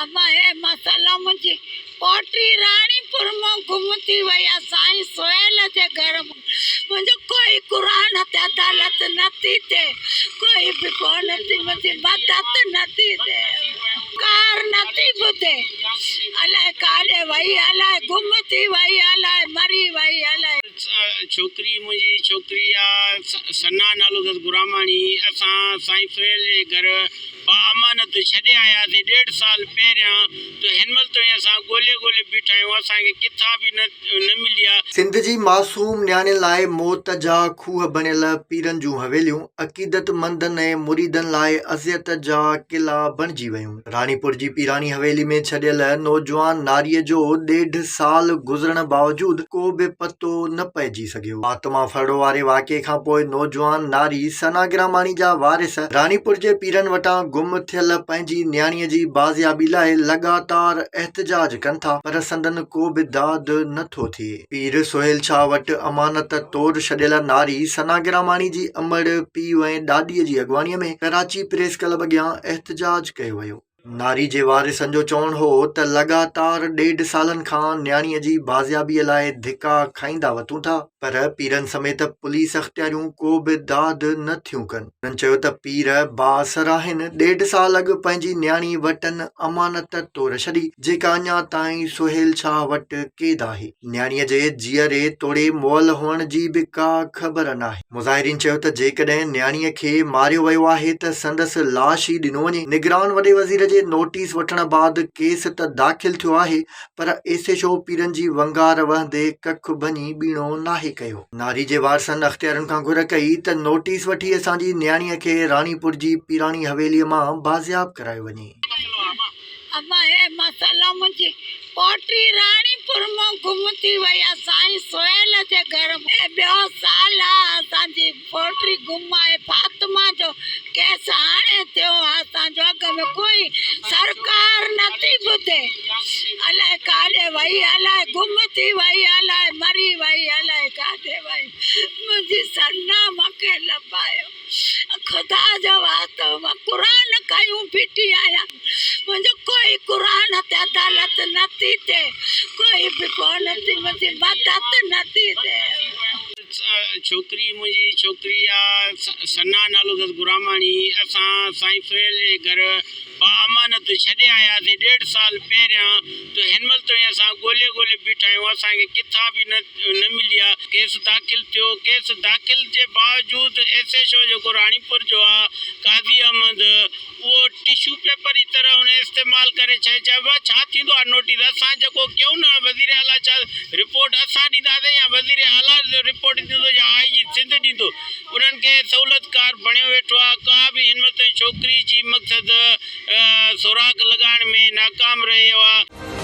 اما هي مسئلا منهنجي پوٽي راڻيپور مان گم ٿي وئي آ سائين سهيل جي گهر مان منهنجو ڪوئي قرآن تي عدالت نه ٿي ٿئي ڪوئي به ڪونه ٿي منهنجي مدد نه ٿي ٿئي ڪار نه ٿي ٻڌي الائي ڪاڏي وئي الائي گم ٿي وئي الائي مري وئي الائي. ڇوڪري منهنجي ڇوڪري آ ثنا نالو اٿس گراماڻي اسان سائين سهيل جي گهر با امانت ڇڏي آياسين ڏيڍ سال پهريان ته هن مهل تائين اسان ڳولي ڳولي بيٺا آهيون اسان کي ڪٿان به نه نه ملي آ. سنڌ جي معصوم نياڻين لاء موت جا کوهه بڻيل پيرن جون حويليون عقيدتمندن ۽ مريدن لاء اذيت جا قلعا بڻجي ويون. راڻيپور جي پيراڻي حويلي ۾ ڇڏيل نوجوان ناريء جو ڏيڍ سال گذرڻ باوجود ڪو به پتو نه پئجي سگهيو. فاطمه ڦرڙو واري واقعي کانپوء نوجوان ناري ثنا گراماڻي جا وارث راڻيپور جي پيرن وٽان گم ٿيل پنهنجي نياڻيء جي بازيابي لاء لڳاتار احتجاج ڪن ٿا پر سندن ڪو به داد نه ٿو ٿئي. پير سهيل شاهه وٽ امانت طور ڇڏيل ناري ثنا گراماڻي جي امڙ، پيء ۽ ڏاڏيء جي اڳواڻيء ۾ ڪراچي پريس ڪلب اڳيان احتجاج ڪيو ويو. ناري جي وارثن جو چوڻ هو ته لڳاتار ڏيڍ سالن کان نياڻي جي بازيابي لاء ڌڪا کائيندا وتون ٿا پر پيرن سميت پوليس اختياريون ڪو به داد نه ٿيون ڪن. هنن چيو ته پير بااثر آهن، ڏيڍ سال اڳ پنهنجي نياڻي وٽن امانت طور ڇڏي، جيڪا اڃا تائين سهيل شاهه وٽ قيد آهي. نياڻيء جي جيئري توڙي مئل هئڻ جي به ڪا خبر ناهي. مظاهرين چيو ته جيڪڏهن نياڻيء کي ماريو ويو آهي ته سندس لاش ئي ڏنو وڃي. نگران وڏي وزير جي نوٽيس وٺڻ بعد ڪيس ته داخل ٿيو آهي پر ايس ايڇ او پيرن جي ونگار وهندي ڪک ڀڃي ٻيڻو ناهي ڪيو. ناري جي وارثن اختيارين کان گهر ڪئي ته نوٽيس وٺي اسان جي نياڻيء کي راڻيپور جي پيراڻي حويليء مان بازياب ڪرايو وڃي. اما هي مسئلا منهنجي پوٽي راڻيپور مان گم ٿي وئي آ سائين سهيل جي گهر ۾ هي ٻيو سال آ اسان جي پوٽي گم آهي فاطمه جو ڪيس هاڻي ٿيو آ اسان جو اڳ ۾ ڪوئي سرڪار نه ٿي ٻڌي الائي ڪاڏي وئي الائي گم ٿي وئي الائي مري وئي الائي ڪاڏي وئي منهنجي سنا مونکي لڀايو. خدا جو واسطو مان قرآن کنيون بيٺي آهيان منهنجو ڪوئي قرآن تي عدالت نه ٿي ٿئي ڪوئي به ڪونه ٿي منهنجي مدد نه ٿي ٿئي. ڇوڪري منهنجي ڇوڪري آ ثنا نالو اٿس گراماڻي اسان سائين سهيل جي گهر با امانت ڇڏي آياسين ڏيڍ سال پهريان ته هن مهل تائين اسان ڳولي ڳولي بيٺا آهيون اسان کي ڪٿان به نه نه ملي آ ڪيس داخل ٿيو ڪيس داخل جي باوجود ايس ايڇ او جيڪو راڻيپور جو آ قاضي احمد اهو ٽشو پيپر جي طرح ان استعمال ڪري ڇڏي چئبو آ ڇا ٿيندو آ نوٽيس اسان جيڪو ڪيون نه وزير اعليٰ ڇا رپورٽ اسان ڏينداسين يا وزير اعليٰ رپورٽ ڏيندو يا آء جي سنڌ ڏيندو انهن کي سهولتڪار بڻيو ويٺو آ ڪا به هن مهل تائين ڇوڪري جي مقصد سوراخ لڳائڻ ۾ ناڪام رهيو آ.